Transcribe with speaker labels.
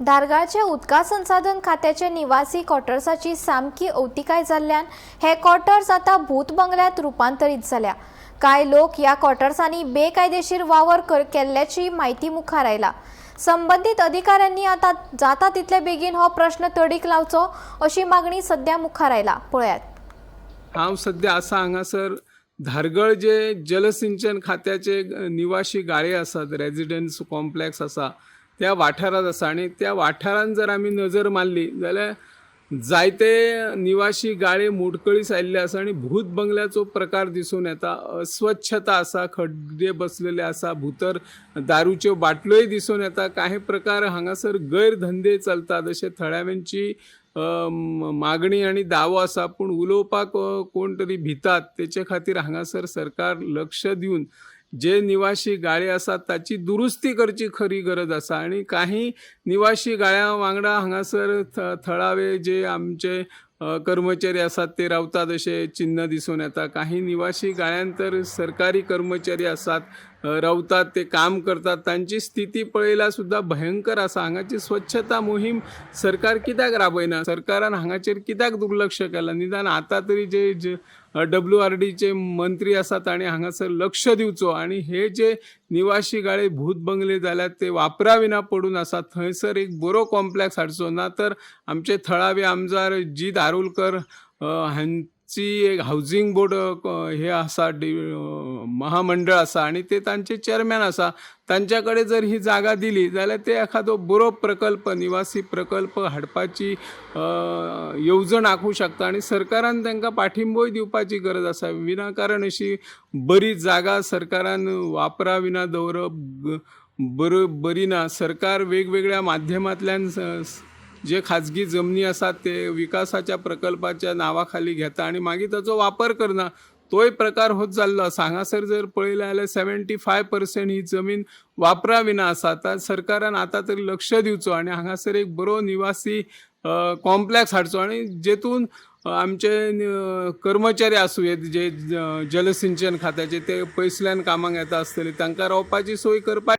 Speaker 1: धारगाळचे उदका संसाधन खात्याचे निवासी क्वॉर्टर्साची सामकी अवतिकाय जाल्ल्यान हे क्वॉर्टर्स आतां भूत बंगल्यांत रुपांतरीत जाल्या. कांय लोक ह्या क्वॉर्टर्सांनी बेकायदेशीर वावर केल्ल्याची म्हायती मुखार आयला. संबंदीत अधिकाऱ्यांनी आतां जाता तितले बेगीन हो प्रश्न तडीक लावचो अशी मागणी सध्या मुखार आयला. पळयात.
Speaker 2: हांव सद्या आसा हांगासर धारगळ जे जलसिंचन खात्याचे निवासी गाळे आसात, रेजिडन्स कॉम्प्लेक्स आसा त्या वाठारांत आसा. आनी त्या वाठारांत जर आमी नजर मारली जाल्यार जायते निवासी गाळे मोडकळीस आयिल्ले आसा आनी भूत बंगल्याचो प्रकार दिसून येता. अस्वच्छता आसा, खड्डे बसलेले आसा, भितर दारूच्यो बाटल्योय दिसून येता. कांय प्रकार हांगासर गैरधंदे चलतात अशें थळाव्यांची मागणी आनी दावो आसा. पूण उलोवपाक कोण तरी भितात. तेचे खातीर हांगासर सरकार लक्ष दिवन जे निवासी गाळे आसात ताची दुरुस्ती करची खरी गरज आसा. आनी काही निवासी गाळ्यां वांगडा हांगासर थळावे जे आमचे कर्मचारी आसात ते रावतात अशें चिन्न दिसून येता. काही निवासी गाळ्यान तर सरकारी कर्मचारी आसात, रावतात, ते काम करतात. तांची स्थिती पळयल्यार सुद्दां भयंकर आसा. हांगाची स्वच्छता मोहीम सरकार कित्याक राबयना? सरकारान हांगाचेर कित्याक दुर्लक्ष केलां? निदान आतां तरी जे WRDचे मंत्री आसात ताणें हांगासर लक्ष दिवचो आनी हे जे निवासी गाळे भूत बंगले जाल्यात ते वापरा विना पडून आसात थंयसर एक बरो कॉम्प्लेक्स हाडचो. ना तर आमचे थळावे आमदार जी दारुलकर हांची एक हावजींग बोर्ड हे आसा, महामंडळ आसा आनी ते तांचे चेअरमॅन आसा. तांच्या कडेन जर ही जागा दिली जाल्यार ते एखादो बरो प्रकल्प, निवासी प्रकल्प हाडपाची येवजण आंखूं शकता आनी सरकारान तांकां पाठिंबोय दिवपाची गरज आसा. विनाकारण अशी बरी जागा सरकारान वापरा विना दवरप बरी ना. सरकार वेगवेगळ्या माध्यमांतल्यान जे खाजगी जमनी आसात ते विकासाच्या प्रकल्पाच्या नांवा खाली घेता आनी मागीर ताचो वापर करना, तोय प्रकार होच जाल्लो आसा. हांगासर जर पळयलें जाल्यार 75% ही जमीन वापरा विना आसा. आतां सरकारान आतां तरी लक्ष दिवचो आनी हांगासर एक बरो निवासी कॉम्प्लेक्स हाडचो आनी जेतून आमचे कर्मचारी आसूं येत जे जलसिंचन खात्याचे, ते पयसल्यान कामाक येता आसतले, तांकां रावपाची सोय करपाची.